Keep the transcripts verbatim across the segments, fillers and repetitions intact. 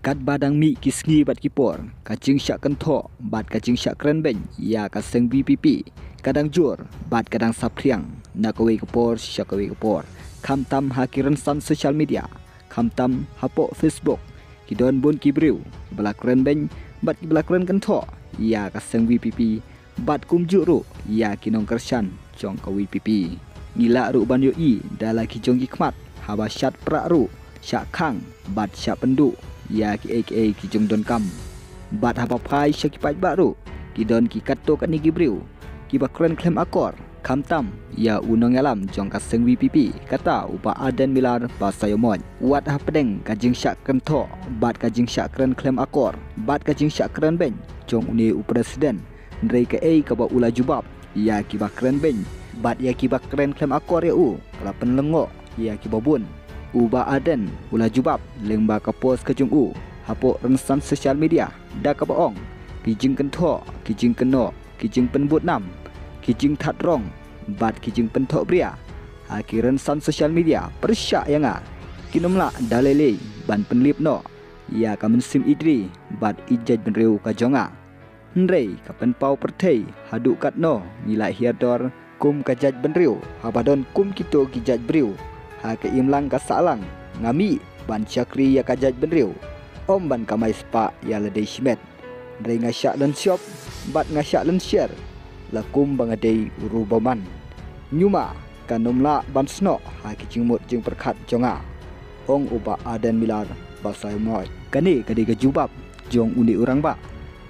Katba dang mih ki sngi bad ki por, ka jingshah kynthoh bad ka jingshah kren beiñ ïa ka seng VPP ka dang jur bad ka dang saphriang na kawei ka por sha kawei ka por, khamtam ha ki rynsan social media, khamtam hapoh Facebook. Ki don bun ki briew kiba la kren beiñ bad kiba la kren kynthoh ïa ka seng VPP bad kumjuh ruh ïa ki nongkyrshan jong ka VPP. Ngi lah ruh ban ïohi da la ki jong ki khmat haba shad prah ruh shah khang bad shah pynduh ïa kiei kiei ki jingdonkam. Bad haba phai sha ki paidbah ruh, ki don ki katto katne ki briew kiba kren khlem akor, khamtam ïa u nongïalam jong ka seng VPP, kata u Bah Ardent Miller Basaiawmoit. Wat hapdeng ka jingshah kynthoh bad ka jingshah kren khlem akor bad ka jingshah kren beiñ jong une u president, hynrei kaei kaba u la jubab ïa kiba kren beiñ bad ïa kiba kren khlem akor ïa u ka la pynlyngngoh ïa kiba bun. U Bah Ardent u la jubab lyngba ka post ka jong u hapoh rynsan social media da kaba ong: ki jingkynthoh, ki jingkynnoh, ki jingpynbud nam, ki jingthat rong bad ki jingpynthoh bria ha ki rynsan social media pyrshah ïa nga, kin ym lah da lei lei ban pynlip noh ïa ka mynsiem ïeit ri bad ïeit jaitbynriew ka jong nga. Hynrei ka pynpaw pyrthei haduh katno ngi la hiar dor kum ka jaitbynriew haba don kum kito ki jaitbriew ha ka imlang ka sahlang. Nga mih ban shakri ïa ka jaitbynriew, ym ban kamai spah ïa lade shimet. Hynrei nga shah lynshop bad nga shah lynsher la kum ba nga dei u riewbymman. Ñiuma kan ym lah ban snoh ha ki jingmut jingpyrkhat jong nga, ong u Bah Ardent Miller Basaiawmoit. Kane ka dei ka jubab jong une u rangbah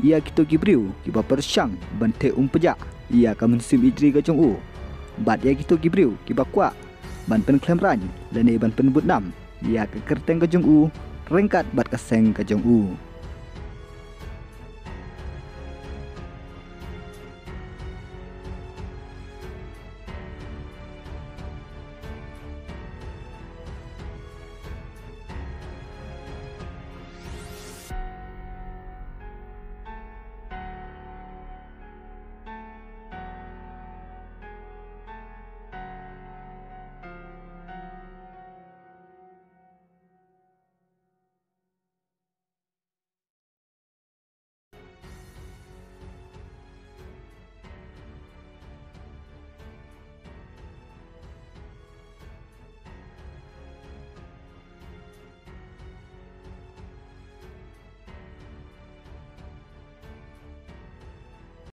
ïa kito ki briew kiba pyrshang ban theh umpjah ïa ka mynsiem ïeit ri ka jong u bad ïa kito ki briew kiba kwah ban pynkhlem raiñ lane ban pynbud nam ïa ka kyrteng ka jong u ryngkat bad ka seng ka jong u.